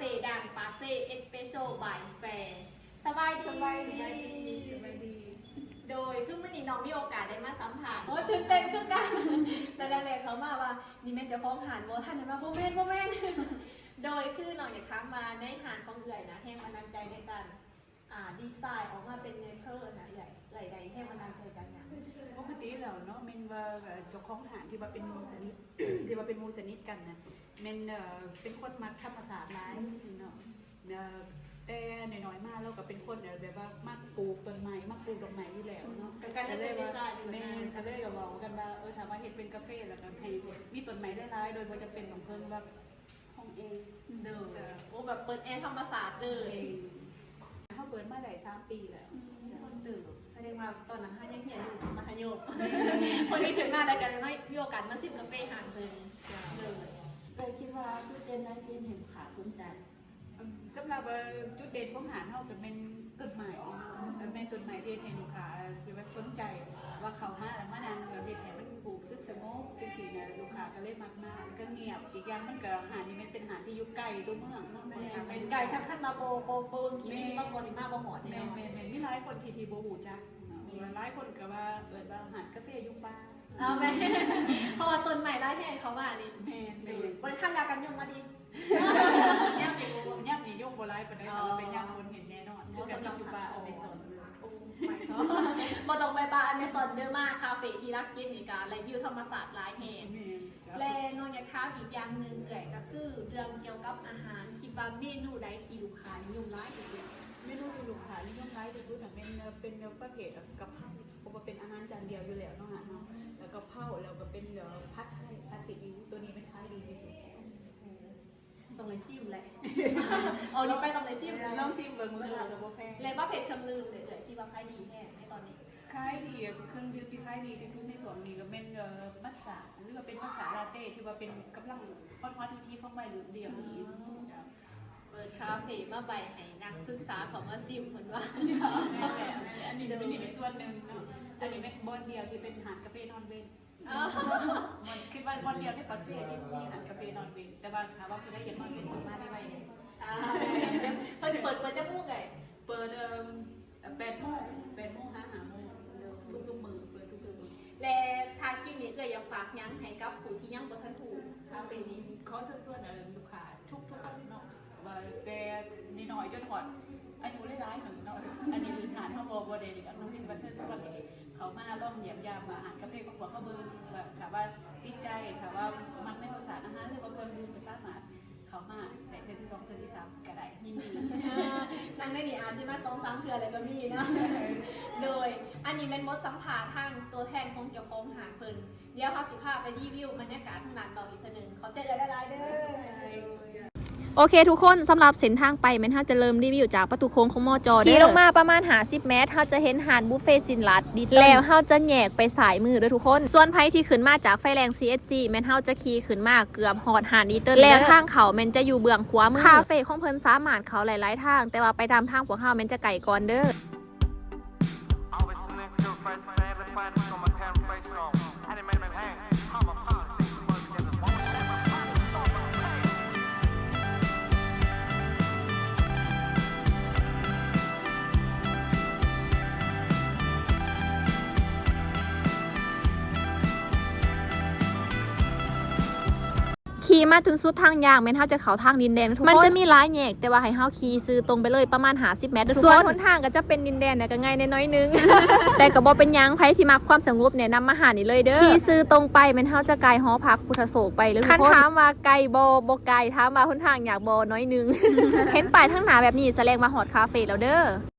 ເຕດັງປາກເຊ Espresso by Fair. ສະບາຍດີ ສະບາຍດີ ສະບາຍດີ. ໂດຍ ຄືມື້ນີ້ນ້ອງມີໂອກາດໄດ້ມາສຳພາດ ໂອ້ຍ ຕື່ນເຕັ້ນຄືກັນ ແຕ່ແລກໆເຂົ້າມາວ່າ ນີ້ແມ່ນເຈົ້າຂອງຮ້ານບໍ່? ທ່ານວ່າ ບໍ່ແມ່ນ ບໍ່ແມ່ນ. ໂດຍ ຄືນ້ອງຢາກຖາມວ່າ ໃນຮ້ານຂອງເອື້ອຍນະ ແຮງບັນດານໃຈໃນການ ອ່າ ດີໄຊອອກມາເປັນເນເຈີນະ ເອື້ອຍ ເອື້ອຍໄດ້ແຮງບັນດານໃຈຈາກຫຍັງ? ປົກກະຕິແລ້ວເນາະ ແມ່ນວ່າ ເອີ ເຈົ້າຂອງຮ້ານທີ່ວ່າເປັນໝູ່ສະໜິດ ທີ່ວ່າເປັນໝູ່ສະໜິດກັນນະ ແມ່ນ ເອີ ເປັນຄົນມັກທຳມະຊາດຫຼາຍເນາະ ເອີ ແຕ່ນ້ອຍໆມາລາວກໍເປັນຄົນແບບວ່າມັກປູກຕົ້ນໄມ້ ມັກປູກດອກໄມ້ຢູ່ແລ້ວເນາະ ກໍການເປັນດີໄຊຢູ່ແລ້ວ. ແມ່ນ ກໍເລີຍກໍເວົ້າກັນວ່າ ເອີ ຖ້າວ່າເຮັດເປັນກາເຟ ແລ້ວກໍໃຫ້ມີຕົ້ນໄມ້ຫຼາຍໆ ໂດຍບໍ່ຈຳເປັນຕ້ອງເພິ່ງແບບ ຫ້ອງແອ. ໂດຍ ເຈົ້າ. ໂອ້ ແບບເປີດແອທຳມະຊາດເລີຍ. ເຮົາເປີດມາໄດ້ສາມປີແລ້ວ. ອືມ ເຈົ້າ ຄົນຕື່ມ ສະແດງວ່າຕອນນັ້ນເຮົາຍັງຮຽນຢູ່ມັດທະຍົມ ພໍດີຂຶ້ນມາແລ້ວກໍໄດ້ມາ ມີໂອກາດມາຊິມກາເຟຮ້ານເພິ່ນ. ເຈົ້າ. ໂດຍ ເຈົ້າຄິດວ່າຈຸດເດັ່ນໃດທີ່ເຮັດໃຫ້ລູກຄ້າສົນໃຈ? ອືມ ສຳລັບ ເອີ ຈຸດເດັ່ນຂອງຮ້ານເຮົາກໍແມ່ນຕົ້ນໄມ້ ແມ່ນຕົ້ນໄມ້ທີ່ເຮັດໃຫ້ລູກຄ້າແບບວ່າສົນໃຈ ວ່າເຂົ້າມາແລ້ວມານັ່ງແລ້ວເຮັດໃຫ້ມັນຮູ້ສຶກສະຫງົບ ຈັ່ງຊີ້ນະ ລູກຄ້າກໍເລີຍມັກມາ ແລ້ວກໍງຽບ. ອີກຢ່າງມັນກໍ ຮ້ານນີ້ແມ່ນເປັນຮ້ານທີ່ຢູ່ໃກ້ຕົວເມືອງເນາະ. ແມ່ນ ແມ່ນໄກ ຄັນ ຄັນວ່າບໍ່ ບໍ່ ບໍ່ເບິ່ງຄລິບນີ້ມາກ່ອນນີ້ ມາບໍ່ຮອດແນ່ນອນ. ແມ່ນໆໆ ມີຫຼາຍຄົນທີ່ ທີ່ບໍ່ຮູ້ຈັກເນາະ ຫຼາຍຄົນກໍວ່າເອີ້ນວ່າຮ້ານກາເຟຢູ່ປ່າ. ເອົາແມ່ນ ເພາະວ່າຕົ້ນໄມ້ຫຼາຍແຮງເຂົ້າມານີ້. ແມ່ນໆ ບໍ່ໄດ້ທານຢາກັນຍຸງມາຕິ? ຍາມນີ້ ຍາມນີ້ຍຸງບໍ່ຫຼາຍປານໃດ ຖ້າວ່າເປັນຍາມຝົນເຫັນແນ່ນອນ ຄືກັບຢູ່ປ່າອາເມຊອນ. ໂອ້ my god ບໍ່ຕ້ອງໄປປ່າອາເມຊອນເດີ້ ມາຄາເຟທີ່ລັກກິດນີ້ກະໄດ້ວິວທຳມະຊາດຫຼາຍແຮງ. ແມ່ນ ແລະ ນ້ອງຢາກຖາມອີກຢ່າງໜຶ່ງເອື້ອຍ ກໍຄືເລື່ອງກ່ຽວກັບອາຫານ ຄິດວ່າເມນູໃດທີ່ລູກຄ້ານິຍົມຫຼາຍທີ່ສຸດ? ເມນູທີ່ລູກຄ້ານິຍົມຫຼາຍທີ່ສຸດນະ ແມ່ນເປັນປະເພດກະເພົາ ເພາະວ່າເປັນອາຫານຈານດຽວຢູ່ແລ້ວເນາະ ອາຫານເຮົາ ແລ້ວກະເພົາ ແລ້ວກະເປັນ ເອີ ຜັດໄທ ຜັດຊີອິ້ວ ໂຕນີ້ແມ່ນຂາຍດີທີ່ສຸດ. ຕ້ອງໄດ້ຊີມແຫຼະ. ເອົານີ້ໄປຕ້ອງໄດ້ຊີມແຫຼະ. ລອງຊີມເບິ່ງ ລາຄາກໍບໍ່ແພງ. ແລະ ປະເພດເຄື່ອງດື່ມເດ ເອື້ອຍ ທີ່ວ່າຂາຍດີແຮງໃນຕອນນີ້? ຂາຍດີ ເຄື່ອງດື່ມທີ່ຂາຍດີທີ່ສຸດໃນຊ່ວງນີ້ກໍແມ່ນ ເອີ ມັດຈະ ຫຼືວ່າເປັນມັດຈະລາເຕ້ ທີ່ວ່າເປັນກຳລັງຮອດໆ ຮີດໆ ຂອງໄວລຸ້ນດຽວນີ້. ອໍ ເຈົ້າ. ເປີດຄາເຟມາໃບໃຫ້ນັກສຶກສາເຂົ້າມາຊີມເພິ່ນວ່າ. ແມ່ນແຫຼະ ອັນນີ້ ອັນນີ້ເປັນສ່ວນໜຶ່ງເນາະ. ອັນນີ້ແມ່ນບ່ອນດຽວທີ່ເປັນຮ້ານກາເຟນອນເວັນ. ອໍ ຄິດວ່າບ່ອນດຽວໃນປາກເຊທີ່ມີຮ້ານກາເຟນອນເວັນ ແຕ່ວ່າຖ້າວ່າຜູ້ໃດຢາກນອນເວັນກໍມາໄດ້ໄວເດ້. ອ່າ ເພິ່ນເປີດ ເປີດຈັກໂມງເອື້ອຍ? ເປີດ ເອີ ແປດໂມງ ແປດໂມງຫາຫ້າໂມງ ທຸກໆມື້ ເປີດທຸກໆມື້. ແລະ ທ້າຍຄລິບນີ້ເອື້ອຍຢາກຝາກຫຍັງໃຫ້ກັບຜູ້ທີ່ຍັງບໍ່ທັນຮູ້ຄາເຟນີ້? ຂໍເຊີນຊວນ ເອີ ລູກຄ້າທຸກໆຄົນເນາະ ວ່າແຕ່ນ້ອຍໆ ຈົນຮອດອາຍຸຫຼາຍໆ ເນາະ ອັນນີ້ຮ້ານເຮົາບໍ່ ບໍ່ໄດ້ເລື່ອກເນາະ ມີແຕ່ວ່າເຊີນຊວນໃຫ້ເຂົ້າມາລອງຢ້ຽມຢາມ ມາຮ້ານກາເຟຂອງພວກເຮົາເບິ່ງ ວ່າຖ້າວ່າຕິດໃຈ ຖ້າວ່າມັກໃນລົດຊາດອາຫານ ຫຼືວ່າເຄື່ອງດື່ມ ກໍສາມາດເຂົ້າມາ ແຕ່ເທື່ອທີ່ສອງ ເທື່ອທີ່ສາມກໍໄດ້ ຍິນດີ. ນັ່ງໃນນີ້ອາດຊິມາສອງສາມເທື່ອແລ້ວກໍມີເນາະ. ໂດຍ ອັນນີ້ແມ່ນບົດສຳພາດທາງຕົວແທນຂອງເຈົ້າຂອງຮ້ານເພິ່ນ. ດຽວເຮົາຊິພາໄປຣີວິວບັນຍາກາດທາງດ້ານນອກອີກເທື່ອໜຶ່ງ. ຂອບໃຈເອື້ອຍຫຼາຍໆເດີ. ໂອເຄທຸກຄົນ ສຳລັບເສັ້ນທາງໄປແມ່ນເຮົາຈະເລີ່ມຣີວິວຈາກປະຕູໂຄ້ງຂອງ ມຈ ເດີ. ຂີ່ລົງມາປະມານຫ້າສິບແມັດ ເຮົາຈະເຫັນຮ້ານບຸບເຟຊິນລັດ ດີເຕີນ ແລ້ວເຮົາຈະແຍກໄປຊ້າຍມືເດີທຸກຄົນ. ສ່ວນໃຜທີ່ຂຶ້ນມາຈາກໄຟແດງ ຊີເອັດຊີ ແມ່ນເຮົາຈະຂີ່ຂຶ້ນມາເກືອບຮອດຮ້ານດີເຕີນແລ້ວ. ທາງເຂົ້າແມ່ນຈະຢູ່ເບື້ອງຂວາມື. ຄາເຟຂອງເພິ່ນສາມາດເຂົ້າໄດ້ຫຼາຍທາງ ແຕ່ວ່າໄປຕາມທາງພວກເຮົາແມ່ນຈະໃກ້ກ່ອນເດີ. ຂີ່ມາຈົນສຸດທາງຢ່າງ ແມ່ນເຮົາຈະເຂົ້າທາງດິນແດງທຸກຄົນ. ມັນຈະມີຫຼາຍແຍກ ແຕ່ວ່າໃຫ້ເຮົາຂີ່ຊື່ຕົງໄປເລີຍປະມານຫ້າສິບແມັດເດີທຸກຄົນ. ສ່ວນຫົນທາງກໍຈະເປັນດິນແດງ ແລ້ວກໍງ່າຍແດ່ໜ້ອຍໜຶ່ງ ແຕ່ກໍບໍ່ເປັນຫຍັງ. ໃຜທີ່ມັກຄວາມສະຫງົບ ແນະນຳມາຮ້ານນີ້ເລີຍເດີ. ຂີ່ຊື່ຕົງໄປແມ່ນເຮົາຈະກາຍຫໍພັກພຸດທະໂສກໄປເລີຍທຸກຄົນ. ຄັນຖາມວ່າໄກບໍ່? ບໍ່ໄກ. ຖາມວ່າຫົນທາງຍາກບໍ່? ໜ້ອຍໜຶ່ງ. ເຫັນປ້າຍທາງໜ້າແບບນີ້ ສະແດງວ່າຮອດຄາເຟແລ້ວເດີ.